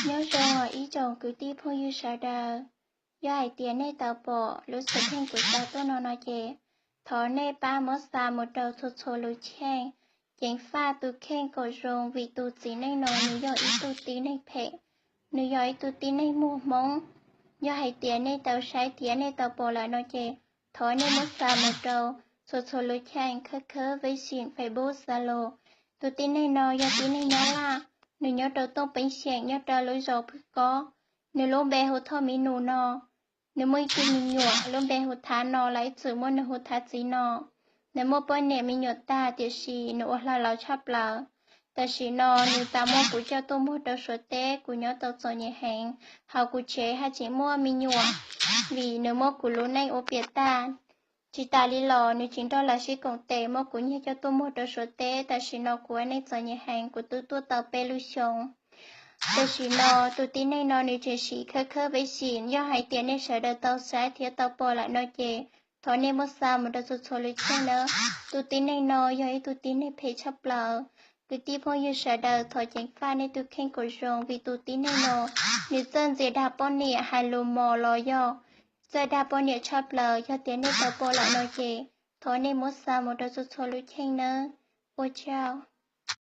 Nyob zoo ib tsoom kwv tij phooj ywg sawv daws, yog hais tias nej tau pom lub xwm txheej kuv xa tuaj no no ces thov nej pab muab xa mus rau txhua txhua lub cheej, ceev faj tus kheej kom zoo vim tus txiv neej no nws yog ib tug tib neeg phem, nws yog ib tug tib neeg muag hmoob. Yog hais tias nej tau saib thiab nej tau pom lawm no ces thov nej muab xa mus rau txhua txhua lub cheej, khawb khawb, vej sim, Facebook, Zalo. Tus tib neeg no yog tib neeg Nyab Laj, nws nyob rau Tooj Peeb Xeem, nyob rau lub zos Phwj Kob. Nws lub npe hu Thoj Miv Nus no. Nws muaj ib tug me nyuam lub npe hu Thav no, los ib txwm muab nws hu Thav Txiv no. Nws muaj poj niam me nyuam tag, tiam sis nws ua hla lawm tshaj plaws. Tam sim no nws tau muab kuv coj tuaj muag rau Suav teb, kuv nyob tau txom nyem heev, hauv kuv tsev haj tseem muaj me nyuam, vim nws muab kuv lub neej ua piam tag. Tsis tas li los nws tsis nrog lawv sib koom tes, muab kuv nyiag coj tuaj muag rau Suav teb. Tam sim no kuv ua neej txom nyem heev, kuv twb tuaj tau peb lub xyoos. Tam sim no tus tib neeg no nws tseem siv khawb khawb, vej sim. Yog hais tias nej sawv daws tau saib thiab tau pom lawm no ces thov nej muab xa mus rau txhua txhua lub cheej nawb. Tus tib neeg no yog ib tug tib neeg phem tshaj plaws. Kwv tij phooj ywg sawv daws, thov ceev faj nej tus kheej kom zoo, vim tus tib neeg no nws txawj ntxias dag poj niam, hais lus mos los yog txawj dag poj niam tshaj plaws. Yog tias nej tau pom lawm no ces thov nej muab xa mus rau txhua txhua lub cheej nawb. Ua tsaug.